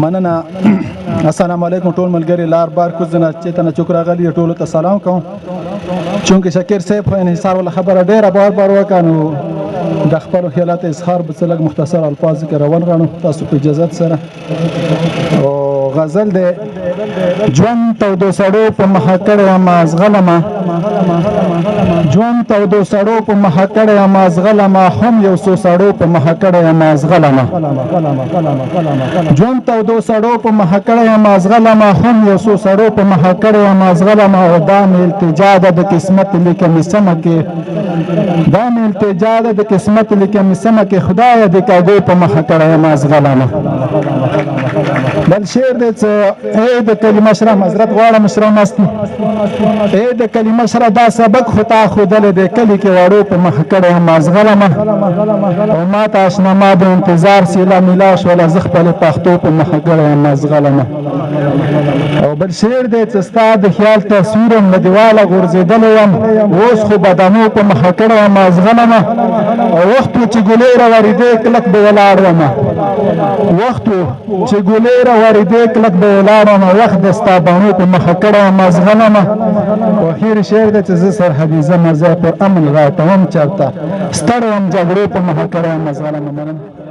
مننه. السلام علیکم ټول ملګری، لار بار کوزنه چې تنه چوک راغلی، ټولو ته سلام کوم. چونکه شکیر صاحب خو انحصار ولا خبره ډیره بار بار وکانو، د خپل خیالات اظهار به څه لږ مختصر الفاظ کې روان غاڼو تاسو په اجازه سره. او غزل دی. ژوند تودو سړو په مخه کړی ما زغلمه، ژوند تودو سړو په مخه کړی ما زغلمه، هم یو څو سړو په مخه کړی ما زغلمه. ژوند تودو سړو په مخه کړی ما زغلمه، هم یو څو سړو په مخه کړی ما زغلمه. او دا مې التجا ده د قسمت لیکه مې سمه کې، دا مې التجا ده د قسمت لیکه مې سمه کې، خدایه د کاږو په مخه کړی ما زغلمه. بل شعر دی چې ای د کلي مشره، حضرت غواړم مشره مستي، ای د کلي مشره دا سبق خو تا ښودلی دی، کلي کې وړو په مخه کړی ما زغلمه. او ما ته اشنا ما د انتظار سیله میلا شوله، زه خپلې پښتو په مخه کړی ما زغلمه. او بل شعر دی چې ستا د خیال تصویرم له دیواله غورځېدلی یم، اوس خو بدنو په مخه کړی ما زغلمه. او وخت و چې ګلې راواردې کلک به ولاړ ومه، وخت و چې ګلې راواردې کلک به ولاړ ومه، وخت د ستا بڼو په مخه کړی ما زغلمه. او اخیر شعر دی چې زه سرحدي ځم، زه پر امن راټوم چرته، ستړی یم جګړو په مخه کړی ما زغلمه. مننه.